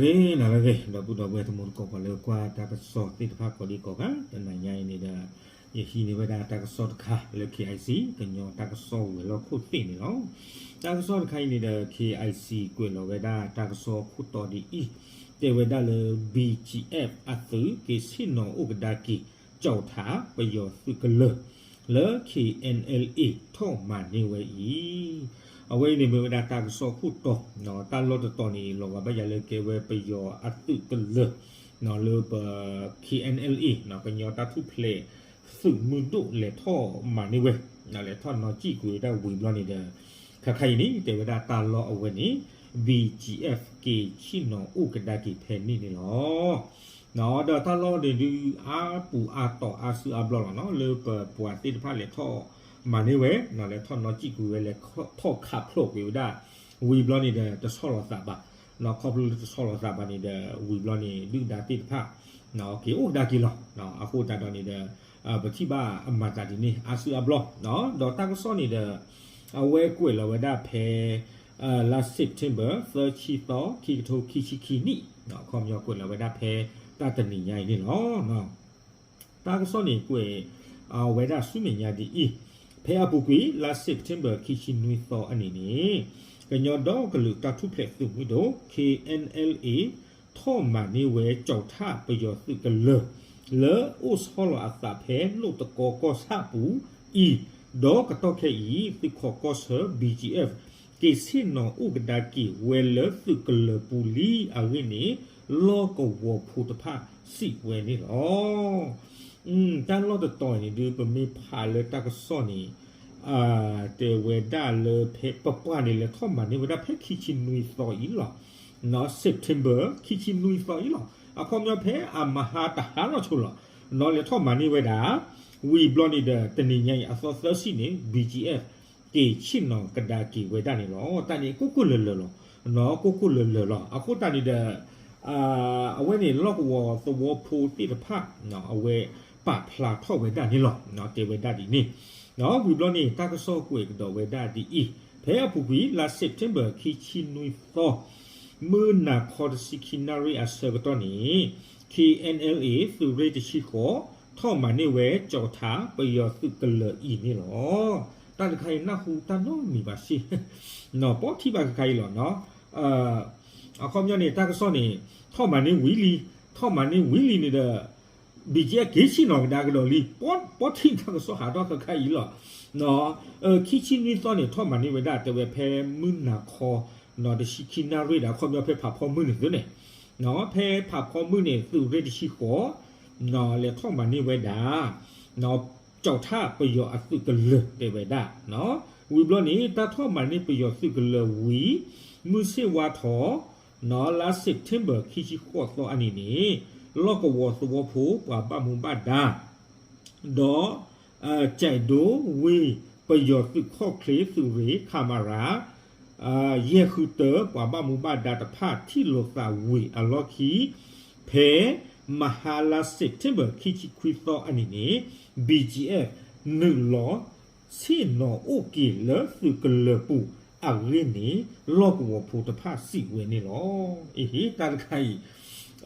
ဂ့ၤနၤလၢအဂ့ၤ ဒီပုၢ်ဒီဝဲၢ်တံၤသကိး ပှၤလၢကွၢ်တၢ်ကစီၣ်သ့ၣ်တဖၣ်ကိးဒံကိးဂၤ, တနၤညါအံၤန့ၣ်ဒီး ယဟံးန့ၢ်ဝဲဒၣ်တၢ်ကစီၣ်တခါလၢ KIC ကညီတၢ်ကစီၣ်ဝဲၤလီၢ်ခိၣ်သ့ၣ်န့ၣ်လီၤ. တၢ်ကစီၣ်တခါအံၤန့ၣ်ဒီး KIC ကွဲးလီၤဝဲဒၣ်တၢ်ကစီၣ်ခိၣ်တီဒ်အံၤ, တဲဝဲဒၣ်လၢ BGF အသုးက့ၤဆ့ၣ်နီၤအိၣ်ကဒါက့ၤ ကၠီၣ်ထၣ်ပယီၤသုးကလၢၤ လၢ KNLA ထီၣ်မၤန့ၢ်ဝဲအံၤ, အဝဲအံၤန့ၣ်မ့ၢ်ဝဲဒၣ်တၢ်ကစီၣ်ခိၣ်တီ, တၢ်လီၢ်တတီၤန့ၣ် လီၤဂာ်ဘၣ်ယၤလၢကဲဝဲပယီၤအသုးကလၢၤ လၢပ KNLA ကညီတၢ်ထူၣ်ဖျဲးသုးမုၢ်ဒိၣ်လဲၤထီၣ်မၤန့ၢ်ဝဲ, လဲၤထီၣ်နီၣ်စံၣ်ကွံာ်ဝဲဒၣ်ဝံၤဘျီန့ၣ်ဒီး ခါခါအံၤန့ၣ် တဲဝဲဒၣ်တၢ်လီၢ်အဝဲန့ၣ် BGF က့ၤဆ့ၣ်နီၤအိၣ်ကဒါက့ၤဖဲန့ၣ်န့ၣ်လီၤ. ဒီးတၢ်လီၢ်န့ၣ်ဒုး အါပူၤအါတီၤအါစုအါဘျီလီၤနီၤ, လၢပပှၤသ့ၣ်တဖၣ်လဲၤထီၣ်မၤန့ၢ်ဝဲ, လဲၤထီၣ်နီၣ်စံၣ်ကွံာ်ဝဲ လဲၤထီၣ်ခးဖျိးကွံာ်ဝဲဒၣ် ဝံၤဘျီန့ၣ်ဒီး တဆီၣ်လီၤသးဘၣ်, ခီဖျိလၢတဆီၣ်လီၤသးဘၣ်န့ၣ်ဒီး ဝံၤဘျီန့ၣ် ဒုၣ်ဒါသ့ၣ်တဖၣ် က့ၤအိၣ်ကဒါက့ၤလီၤ. အဃိသတးဒီးန့ၣ်ဒီး ပထံၣ်ဘၣ်အမၤသးဒ်န့ၣ် အါစုအါဘျီ, ဒီးတၢ်ကစီၣ်န့ၣ်ဒီး အဝဲကွဲးလီၤဝဲဒၣ်ဖဲ လါ September သၢဆံသီ ခံကထိခံဆံခံနံၣ်, အခီပညီကွဲးလီၤဝဲဒၣ်ဖဲတၢ်တနံၤညါအံၤန့ၣ်လီၤ. တၢ်ကစီၣ်န့ၣ်ကွဲးဝဲဒၣ်ဆူမဲာ်ညါဒ်အံၤ, ဖဲအပူၤကွံာ် လါ September ခံဆံနွံသီအနံၤန့ၣ် ကညီဒီကလုာ်တၢ်ထူၣ်ဖျဲးသုးမုၢ်ဒိၣ် KNLA ထီၣ်မၤန့ၢ်ဝဲကၠီၣ်ထၣ်ပယီၤသုးကလၢၤ လၢအိၣ်ဆီလီၤအသးဖဲနိၣ်တကီကီၢ်ဆၣ်ပူၤအံၤ, ဒီးကတီၢ်ခဲအံၤ သုးခိးကီၢ်ဆၢ BGF က့ၤဆ့ၣ်နီၤအိၣ်ကဒါက့ၤဝဲလၢသုးကလၢၤပူၤလံအဂ့ၢ်န့ၣ် လီၢ်ကဝီၤဖိတဖၣ်စံးဝဲန့ၣ်လီၤ. တၢ်လီၢ်တတီၤအံၤန့ၣ်ဒုး ပမ့ၢ်ဖးလၢတၢ်ကစီၣ်န့ၣ် တဲဝဲဒၣ်လၢဖဲပပှၢ်န့ၣ် လဲၤထီၣ်မၤန့ၢ်ဝဲဒၣ်ဖဲခံဆံနွံသီအံၤလီၤ. September ခံဆံနွံသီအံၤလီၤ. အခီပညီဖဲအမဟါတဟါနီၢ်ဆိလီၤ. လဲၤထီၣ်မၤန့ၢ်ဝဲဒၣ် ဝံၤဘျီန့ၣ်ဒီး တနံၤညါအံၤအသီသၢဆံန့ၣ် BGF က့ၤဆ့ၣ်နီၤကဒါက့ၤဝဲဒၣ်န့ၣ်လီၤ. တၢ်န့ၣ်ကိၢ်ကိၢ်လၢၤလၢၤလီၤ. ကိၢ်ကိၢ်လၢၤလၢၤလီၤ. အဃိသတးန့ၣ်ဒီး အဝဲန့ၣ်လီၢ်ကဝီၤသဝီဖိသ့ၣ်တဖၣ် အဝဲပာ်ဖျါထီၣ်ဝဲဒၣ်န့ၣ်လီၤ. တဲဝဲဒၣ်ဒ်န့ၣ် ဝံၤဘျီန့ၣ် တၢ်ကစီၣ်ကွဲးကဒီးဝဲဒၣ်ဒ်အံၤ, ဖဲအပူၤကွံာ် လါ September ခံဆံနွံသီ မုၢ်နၤခီတဆံခံနၣ်ရံၣ်အဆၢကတီၢ်န့ၣ် KNLA သုးရ့ၣ်တဆံဃိး ထီၣ်မၤန့ၢ်ဝဲကၠီၣ်ထၣ်ပယီၤသုးကလၢၤအံၤန့ၣ်လီၤ. တၢ်တခါအံၤ နၢ်ဟူတၢ်နီတမံၤဘၣ်စ့ၢ် ပီထံၣ်ဘၣ်ခဲခါအံၤလီၤ. အခီပညီန့ၣ် တၢ်ကစီၣ်န့ၣ် ထီၣ်မၤန့ၢ်ဝံၤလံ, ထီၣ်မၤန့ၢ်ဝံၤလံန့ၣ်ဒီး BGF က့ၤဆ့ၣ်နီၤကဒါကဒီးလံ, ပီထံၣ်တၢ်ကစီၣ်ဟးထီၣ်ခဲခါအံၤလီၤ. ခံဆံနွံသီန့ၣ် ထီၣ်မၤန့ၢ်ဝဲဒၣ် တဲဝဲဖဲမုၢ်နၤခီ တဆံခံနၣ်ရံၣ်ဒီး အခီပညီဖဲဖးဖီမုၢ်န့ၣ်သုန့ၣ်, ဖဲဖးဖီမုၢ်န့ၣ် သုးရ့ၣ်တဆံဃိး လဲၤထီၣ်မၤန့ၢ်ဝဲဒၣ် ကၠီၣ်ထၣ်ပယီၤအသုးကလၢၤတဲဝဲဒၣ်. ဝံၤဘျီန့ၣ် တၢ်ထီၣ်မၤန့ၢ်ပယီၤသုးကလၢၤဝံၤ မုၢ်ဆ့ၣ်ဝါထီၣ် လါ September ခံဆံဃိးသီအနံၤန့ၣ် လီၢ်ကဝီၤသဝီဖိပှၤဘၣ်မူဘၣ်ဒါ ဒီး ကၠဲးဒိဝ့ၢ် ပယီၤသုးခီၣ်ချ့သုးရ့ၣ် ခမရ ယဲၢ်ဃုတၢ ပှၤဘၣ်မူဘၣ်ဒါတဖၣ်ထံၣ်လိာ်သးဝံၤအလီၢ်ခံ ဖဲမဟါလါ September ခံဆံခွံသီအနံၤန့ၣ် BGF နုာ်လီၤဆ့ၣ်နီၤအိၣ်က့ၤလၢသုးကလၢၤပူၤအဂ့ၢ်န့ၣ် လီၢ်ကဝီၤဖိတဖၣ်စံးဝဲန့ၣ်လီၤ. အ့ဟ့ တၢ်တခါ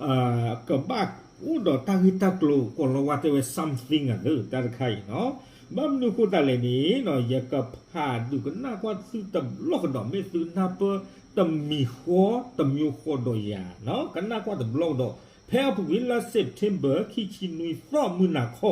အံၤ ကဘၣ်အိၣ်ဒီးတၢ်ဂ့ၢ်တၢ်ကျိၤ ကိးလီၤဝါတဲဝဲ something ဧါ လၢတၢ်တခါအံၤနီၤ. ဘၣ်မနုၤအဃိသတးလဲၣ်န့ၣ် ယကဖးဒုးကနၣ်ကွၢ်သုတဘျီကဒီး မ့ၢ်သုနၢ်ပၢၢ်တမံၤဃီ တမံၤဃီဒီးယၤ ကနၣ်ကွၢ်တဘျီကဒီး ဖဲအပူၤကွံာ်လါ September ခံဆံနွံသီ မုၢ်နၤခီ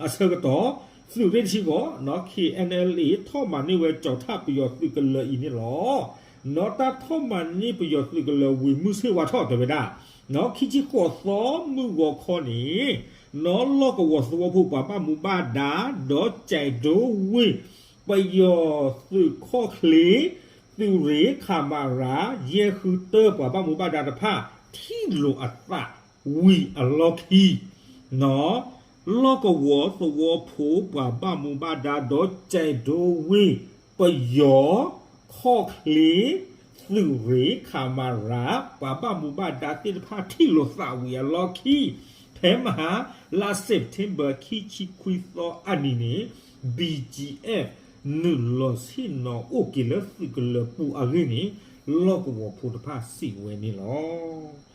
အဆၢကတီၢ် သုးရ့ၣ်တဆံဃိး KNLA ထီၣ်မၤန့ၢ်ဝဲကၠီၣ်ထၣ်ပယီၤသုးကလၢၤအံၤန့ၣ်လီၤ. နီၢ် တၢ်ထီၣ်မၤန့ၢ်ပယီၤသုးကလၢၤဝံၤ မုၢ်ဆ့ၣ်ဝါထီၣ်တဲဝဲဒၣ် နီၢ် ခံဆံဃိးသီမုၢ်ဂီၤခီန့ၣ် နီၢ် လီၢ်ကဝီၤသဝီဖိပှၤဘၣ်မူဘၣ်ဒါ ဒီးကၠဲးဒိဝ့ၢ် ပယီၤသုးခီၣ်ချ့ သုးရ့ၣ် ခမရ ယဲၢ်ဃုတၢ ပှၤဘၣ်မူဘၣ်ဒါတဖၣ် ထံၣ်လိာ်အသးဝံၤအလီၢ်ခံ နီၢ် လီၢ်ကဝီၤသဝီဖိပှၤဘၣ်မူဘၣ်ဒါ ဒီးကၠဲးဒိဝ့ၢ် ပယီၤခီၣ်ချ့ သုးရ့ၣ် ခမရ ပှၤဘၣ်မူဘၣ်ဒါသ့ၣ်တဖၣ် ထံၣ်လိာ်သးဝံၤအလီၢ်ခံ ဖဲမဟါလါ September ခံဆံခွံသီအနံၤန့ၣ် BGF နုာ်လီၤဆ့ၣ်နီၤအိၣ်က့ၤလၢသုးကလၢၤပူၤအဂ့ၢ်န့ၣ် လီၢ်ကဝီၤဖိတဖၣ်စံးဝဲန့ၣ်လီၤ.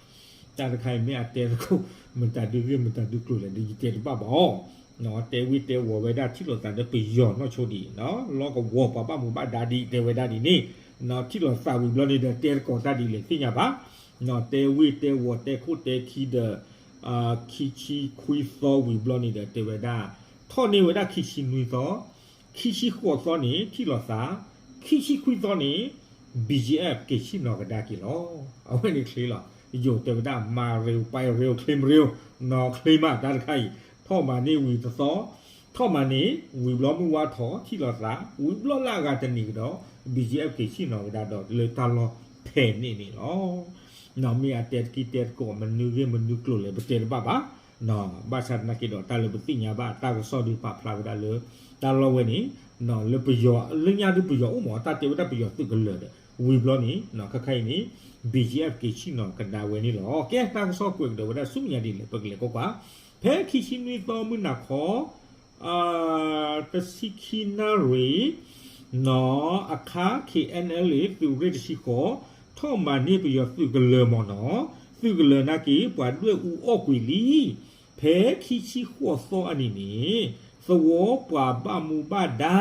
တၢ်တခါအံၤမ့ၢ်အတဲသကိး မတၤဒုဂ့ၢ်မတၤဒုကျိၤလဲၣ်ဒီး ယတဲတဘၣ်ဘၣ်အီၤ, တဲဝံၣ်တဲဝီၤဝဲဒၣ်ထံၣ်လိာ်သးဒီးပယီၤနီၢ်ဆိဒံး, လီၢ်ကဝီၤပှၤဘၣ်မူဘၣ်ဒါဒံး တဲဝဲဒၣ်ဒ်န့ၣ်, ထံၣ်လိာ်သးဝံၤဘျီန့ၣ်ဒီး တဲသကိးတၢ်ဒ်လဲၣ်သ့ၣ်ညါဘၣ်, တဲဝံၣ်တဲဝီၤတဲခိၣ်တဲခံဒီး ခံဆံခွံသီဝံၤဘျီန့ၣ်ဒီး တဲဝဲဒၣ် ထီၣ်န့ၢ်ဝဲဒၣ်ခံဆံနွံသီ, ခံဆံဃိးသီန့ၣ် ထံၣ်လိာ်သး, ခံဆံခွံသီန့ၣ် BGF က့ၤဆ့ၣ်နီၤကဒါက့ၤလီၤ. အဝဲန့ၣ်ချ့လီၤ. ယိၤတဲဝဲဒၣ် မၤရ့ပၢ်ရ့ချ့မရ့, နီၢ်ချ့မးတၢ်တခါအံၤ, ထီၣ်မၤန့ၢ်ဝံၤတသီ, ထီၣ်မၤန့ၢ် ဝံၤဘျီမုၢ်ဝါထီၣ် ထံၣ်လိာ်သး, ဝံၤဘျီလၢအဂၤတနံၤကဒီး BGF က့ၤဆ့ၣ်နီၤကဒါဒီးလၢတၢ်လီၢ်ဖဲန့ၣ်န့ၣ်လီၤ. မ့ၢ်အတဲတကံတဲတကိး မနုၤဂ့ၢ်မနုၤကျိၤလဲၣ် ပတဲတဘၣ်ဘၣ်, ဘၣ်ဆၣ်သနာ်က့ဒီး တၢ်လၢပသ့ၣ်ညါဘၣ်တၢ်ကစီၣ်ဒုးပာ်ဖျါဝဲဒၣ်လၢ တၢ်လီၢ်ဝဲန့ၣ် လၢပယီၤ လၢညါဒုပယီၤအိၣ်မး တၢ်တဲဝဲဒၣ်ပယီၤသုးကလၢၤဒီး ဝံၤဘျီန့ၣ် ခါခါအံၤန့ၣ် BGF က့ၤဆ့ၣ်နီၤကဒါဝဲန့ၣ်လီၤ. ကဲ တၢ်ကစီၣ်ကွဲးကဒီးဝဲဒၣ်ဆူမဲာ်ညါဒ်လဲၣ် ပကလဲၤကွၢ်ကွၢ်, ဖဲခံဆံနွံသီမုၢ်နၤခီ တဆံခံနၣ်ရံၣ် အခါ KNLA သုးရ့ၣ်တဆံဃိး ထီၣ်မၤန့ၢ်ပယီၤသုးကလၢၤမ့ၢ်နီၤ, သုးကလၢၤနာ်က့ ပှၤဒွဲၣ်အူအီၣ်ကွံာ်လံ. ဖဲခံဆံဃိးသီအနံၤန့ၣ် သဝီပှၤဘၣ်မူဘၣ်ဒါ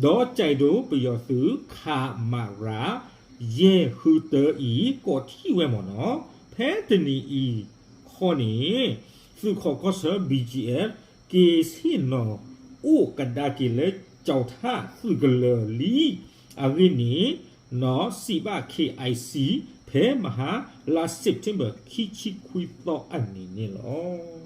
ဒီးကၠဲးဒိပယီၤသုး ခမရ ယဲၢ်ဃုတၢအံၤ ကိးထီၣ်ဝဲမ့ၢ်နီၤ, ဖဲတနံၤအံၤခီန့ၣ် သုးခိးကီၢ်ဆၢ BGF က့ၤဆ့ၣ်နီၤအိၣ်ကဒါက့ၤလၢ ကၠီၤထၣ်သုးကလၢၤလံ. အဂ့ၢ်န့ၣ် နီၢ်စံးဘၣ် KIC ဖဲမဟါလါ September ခံဆံခွံသီအနံၤန့ၣ်လီၤ.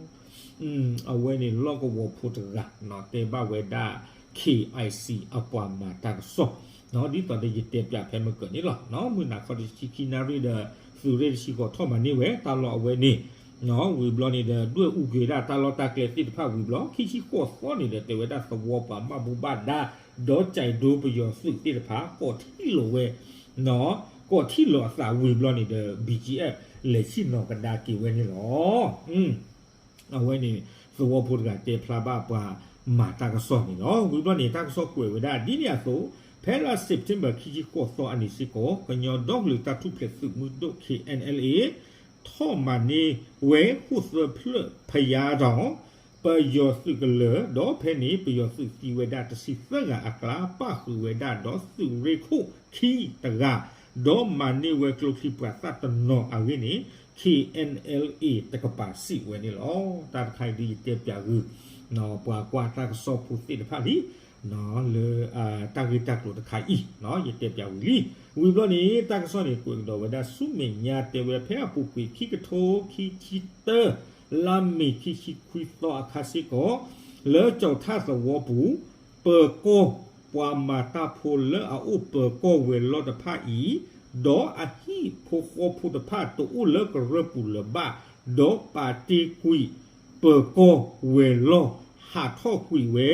အဝဲန့ၣ်လီၢ်ကဝီၤဖိတဂၤ တဲဘၣ်ဝဲဒၣ် KIC အပှၤမၤတၢ်ကစီၣ် ဒ်သိးဒီးယတဲပၠးဖဲမုၢ်ကၢၤန့ၣ်လီၤ. မုၢ်နၤခီတဆံခံနၣ်ရံၣ်ဒီး သုးရ့ၣ်တဆံဃိးထီၣ်မၤန့ၢ်ဝဲတၢ်လီၢ်အဝဲန့ၣ် ဝံၤဘျီန့ၣ်ဒီး ဒွဲၣ်အူကွံာ်ဝဲဒၣ်တၢ်လီၢ်တၢ်ကျဲသ့ၣ်တဖၣ်ဝံၤဘျီ ခံဆံဃိးသီန့ၣ်ဒီး တဲဝဲဒၣ်သဝီပှၤဘၣ်မူဘၣ်ဒါ ဒီးကၠဲးဒိပယီၤသုးသ့ၣ်တဖၣ် ကိးထံၣ်လိာ်ဝဲ ကိးထံၣ်လိာ်အသးဝံၤဘျီန့ၣ်ဒီး BGF လဲၤဆ့ၣ်နီၤကဒါက့ၤဝဲန့ၣ်လီၤ. အဝဲန့ၣ် သဝီဖိတဂၤတဲဖျါဘၣ်ပှၤမၤတၢ်ကစီၣ်န့ၣ်လီၤ. ဝံၤဘျီန့ၣ် တၢ်ကစီၣ်ကွဲးဝဲဒၣ်ဒ်န့ၣ်အသိး ဖဲလါ September ခံဆံဃိးသီအနံၤစ့ၢ်ကီး ကညီဒီကလုာ်တၢ်ထူၣ်ဖျဲးသုးမုၢ်ဒိၣ် KNLA ထီၣ်မၤန့ၢ်ဝဲဃိၣ်သၢဖျၢၣ်ဖယါဒီး ပယီၤသုးကလၢၤ ဒီးဖဲန့ၣ် ပယီၤသုးသံဝဲဒၣ်တဆံသၢဂၤအကျါ ပၣ်ဃုာ်ဝဲဒၣ်ဒီးသုးရ့ၣ်ခိၣ်ခံတဂၤ ဒီးမၤန့ၢ်ဝဲကျိချံမျိာ်သၣ်တနီၤအဂ့ၢ်န့ၣ် KNLA တကပၤစံးဝဲန့ၣ်လီၤ. တၢ်တခါအံၤဒ်ယတဲပၠးဂုာ် ပှၤကွၢ်တၢ်ကစီၣ်ဖိသ့ၣ်တဖၣ်လံ လၢတၢ်ဂ့ၢ်တၢ်ကျိၤတခါအံၤ ယတဲပၠးဝံၤလံ. ဝံၤဘျီန့ၣ် တၢ်ကစီၣ်န့ၣ် ကွဲးကဒီးဝဲဒၣ်ဆူမဲာ်ညါ တဲဝဲဖဲအပူၤကွံာ်ခံကထိခံဆံတၢ လါမ့ၤခံဆံခွံသီအခါစ့ၢ်ကီး လၢကၠီၤထၣ်သဝီပူၤ ပၢၤကီၢ်ပှၤမၤတၢ်ဖိလၢအအိၣ်ပၢၤကီၢ်ဝဲၤလီၢ်တဖၣ်အံၤ ဒီးအဟံၣ်ဖိဃီဖိတဖၣ်တအိၣ်လၢကရၢၢ်ပူၤလၢၤဘၣ် ဒီးပာ်တ့ၢ်ကွံာ်ပၢၤကီၢ်ဝဲၤလီၢ် ဟးထီၣ်ကွံာ်ဝဲ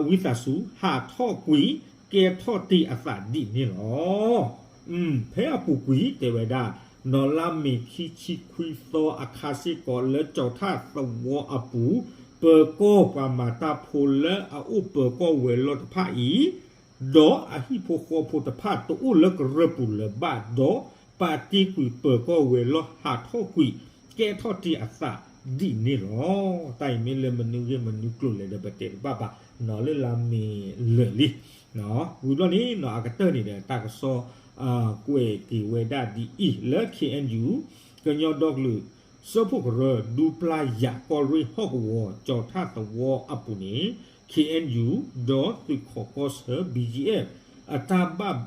ဝံသးစူၤ ဟးထီၣ်ကွံာ် ကဲထီၣ်တ့ၢ်အသးဒ်န့ၣ်လီၤ. ဖဲအပူၤကွံာ်တဲဝဲဒၣ် နီၢ်လါမ့ၤခံဆံခွံသီအခါစ့ၢ်ကီး လၢကၠီၤထၣ်သဝီအပူၤ ပၢၤကီၢ်ပှၤမၤတၢ်ဖိလၢအအိၣ်ပၢၤကီၢ်ဝဲၤလီၢ်တဖၣ်အံၤ ဒီးအဟံၣ်ဖိဃီဖိတဖၣ်တအိၣ်လၢကရၢၢ်ပူၤလၢၤဘၣ် ဒီးပာ်တ့ၢ်ကွံာ်ပၢၤကီၢ်ဝဲၤလီၢ်ဟးထီၣ်ကွံာ် ကဲထီၣ်တ့ၢ်အသးဒ်န့ၣ်လီၤ. တၢ်အံၤမ့ၢ်လၢမနုၤဂ့ၢ်မနုၤကျိၤလဲၣ်ဒီး ပတဲတဘၣ်ဘၣ် နီၢ်လၢလါမ့ၤလၢာ်လံ ဝံၤဘျီန့ၣ် နီၢ်အကတၢၢ်န့ၣ်ဒီး တၢ်ကစီၣ် ကွဲးက့ၤဝဲဒၣ်ဒ်အံၤ လၢ KNU ကညီဒီကလုာ် စၢဖှိၣ်ကရၢ ဒူပျၢ်ယၤ ကီၢ်ရ့ၣ်ဟီၣ်ကဝီၤ ကၠီၤထၣ်သဝီအပူၤန့ၣ် KNU ဒီးသုးခိးကီၢ်ဆၢ BGF အတၢ်ဘၣ်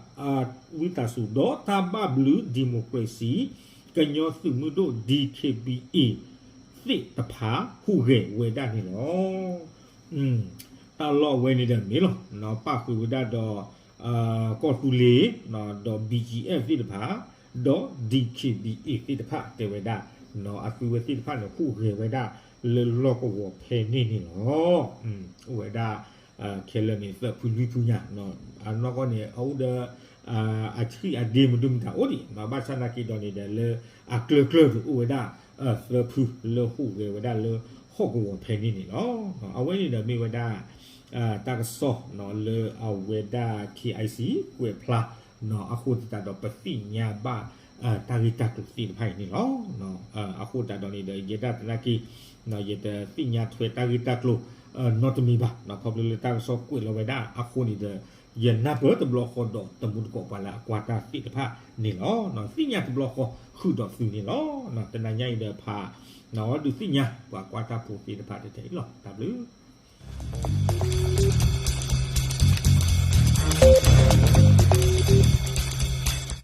ဝံသးစူၤ ဒီးတၢ်ဘၣ်ဘျုး democracy ကညီသုးမုၢ်ဒိၣ် DKBA သ့ၣ်တဖၣ်ဟူးဂဲၤဝဲဒၣ်န့ၣ်လီၤ. တၢ်လီၢ်အဝဲန့ၣ်ဒီးမ့ၢ်လီၤ ပၣ်ဃုာ်ဝဲဒၣ်ဒီး ကီၢ်သူလ့ၤ ဒီး BGF သ့ၣ်တဖၣ် ဒီး DKBA သ့ၣ်တဖၣ်တဲဝဲဒၣ် အသုဝဲသ့ၣ်တဖၣ်န့ၣ် ဟူးဂဲၤဝဲဒၣ်လၢလီၢ်ကဝီၤဖဲန့ၣ်န့ၣ်လီၤ. အိၣ်ဝဲဒၣ် ခဲလၢာ်န့ၣ် သၢဖုလွံၢ်ဖုညါ အနီၢ်ကီၢ်န့ၣ် အအိၣ်ဒီး အဆံၣ်အဒ့မဒုမတၤအိၣ်ဒံး ဘၣ်ဆၣ်သနာ်က့ဒီးန့ၣ်ဒီး လၢအကျၢၤကျၢၤန့ၣ် အိၣ်ဝဲဒၣ် သၢဖုလၢဟူးဂဲၤဝဲဒၣ်လၢဟီၣ်ကဝီၤဖဲန့ၣ်န့ၣ်လီၤ. အဝဲန့ၣ်ဒီးမ့ၢ်ဝဲဒၣ် တၢ်ကစီၣ်လၢအဝဲဒၣ် KIC ကွဲးဖျါ အဃိသတးဒီးပသ့ၣ်ညါဘၣ် တၢ်ဂ့ၢ်တၢ်ကျိၤသ့ၣ်တဖၣ်အံၤန့ၣ်လီၤ. အဃိသတးဒီးန့ၣ်ဒီး ယဲဒၣ်သနာ်က့ ယတသ့ၣ်ညါထွဲတၢ်ဂ့ၢ်တၢ်ကျိၤ နီတမံၤဘၣ်, ခီဖျိလၢတၢ်ကစီၣ်ကွဲးလီၤဝဲဒၣ်အဃိန့ၣ်ဒီး ယနၢ်ပၢၢ်တဘျီဃီဒီးတမူတကိးပှၤလၢအကွၢ်တၢ်သ့ၣ်တဖၣ်န့ၣ်လီၤ. သ့ၣ်ညါတဘျီဃီဃုာ်ဒီးသုန့ၣ်လီၤ. တနၤညါအံၤဒီးဖး ဒုးသ့ၣ်ညါပှၤကွၢ်တၢ်ဖိသ့ၣ်တဖၣ်တထဲအံၤလီၤ. တၢ်ဘျုး